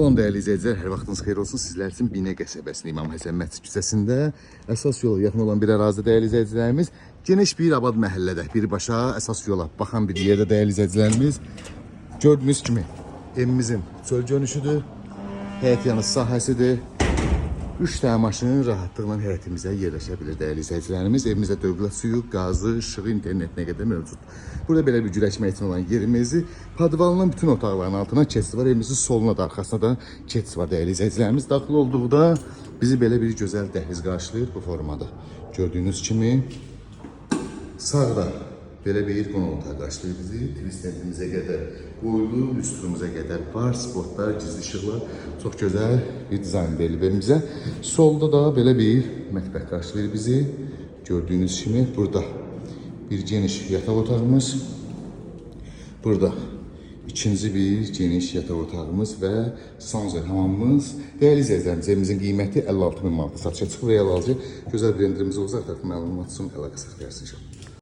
Salam dəyərli izləyicilər, hər vaxtınız xeyir olsun. Sizlər üçün Binə qəsəbəsində İmam Həsən Məscid küçəsində əsas yola yaxın olan bir ərazidə dəyərli izləyicilərimiz, geniş bir abad məhəllədə, birbaşa əsas yola baxan bir yerdə dəyərli izləyicilərimiz, gördüyünüz kimi evimizin çöl görünüşüdür, həyət yanı sahəsidir. 3 dənə maşın rahatlıqla həyətimizə yerləşə bilər dəyərli izləyicilərimiz. Evimizdə dövlət suyu, qazı, işığı, internetinə qədər mövcuddur. Burada belə bir güləşmək üçün olan yerimizi, podvalının bütün otaqlarının altına keçid var. Evimizin soluna da, arxasına da keçid var dəyərli izləyicilərimiz. Daxil olduqda bizi belə bir gözəl dəhliz qarşılayır bu formada. Gördüyünüz kimi sağda belə bir qonaq otağı qarşılayır bizi. Twistentimizə qədər qoyulu, lüstrumuza qədər var, spotlar, gizli işıqlar. Çox gözəl bir dizayn verilib evimizə. Solda da belə bir mətbəx qarşılayır bizi. Gördüyünüz kimi burada bir geniş yataq otağımız. Burada ikinci bir geniş yataq otağımız və sanzer hamamımız. Dəyərli izləyicilərimiz, evimizin qiyməti 56 min manata satışa çıxır. Real alıcı gözəl bir endirimimiz olacaq. Ətraflı məlumat üçün əlaqə saxlayarsınız inşallah.